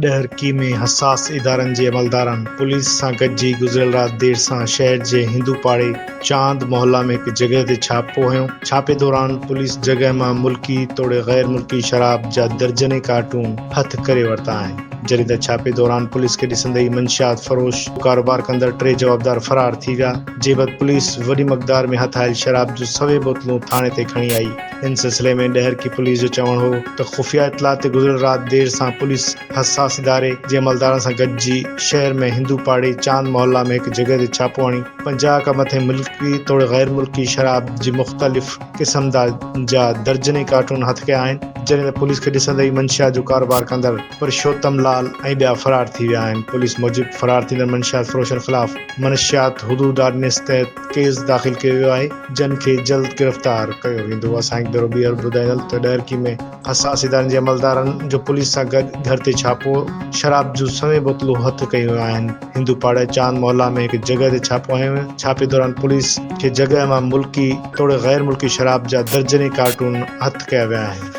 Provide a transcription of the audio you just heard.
ڏهرڪي ۾ حساس ادارن جي عملدارن پوليس سان گڏجي گذريل رات دير سان شهر جي هندو پاڙي چاند محلا ۾ هڪ جڳهه تي ڇاپو هنيو، ڇاپي دوران پوليس جڳهه مان ملڪي توڙي غير ملڪي شراب جا درجنين ڪارٽون هٿ ڪري ورتا آهن، جڏهن ته ڇاپي دوران پوليس کي ڏسندي ئي منشيات فروش ڪاروبار ڪندڙ ٽي جوابدار فرار ٿي ويا، جنهن بعد پوليس وڏي مقدار ۾ هٿ آيل شراب جون سوين بوتلون ٿاڻي تي کڻي آئي. ان سلسلي ۾ ڏهرڪي پوليس جو چوڻ هو ته خفيه اطلاع تي گذريل رات دير سان پوليس حساس اداري جي عملدارن سان گڏجي شهر ۾ هندو پاڙي چاند محلا ۾ هڪ جڳهه تي ڇاپو هڻي 50 کان مٿي ملڪي توڙي غير ملڪي شراب جي مختلف قسم جا درجنين ڪارٽون هٿ ڪيا آهن، جڏهن ته پوليس کي ڏسندي ئي منشيات جو ڪاروبار ڪندڙ پرشوتم لال ۽ ٻيا فرار ٿي ويا آهن، پوليس موجب فرار ٿيندڙ منشيات فروشن خلاف منشيات حدود آرڊيننس تحت ڪيس داخل ڪيو ويو آهي. جن کي جلد گرفتار ڪيو ويندو. اسان هڪ ڀيرو ٻيهر ٻڌائيندل ته ڏهرڪي ۾ حساس ادارن جي عملدارن جو پوليس سان گڏ گهر تي ڇاپو، شراب جون سوين بوتلون هٿ ڪيون ويون آهن. هندو پاڙي چاند محلا ۾ هڪ جڳهه تي ڇاپو هنيو ويو، ڇاپي دوران پوليس کي جڳهه مان ملڪي توڙي غير ملڪي شراب جا درجنين ڪارٽون هٿ ڪيا ويا آهن.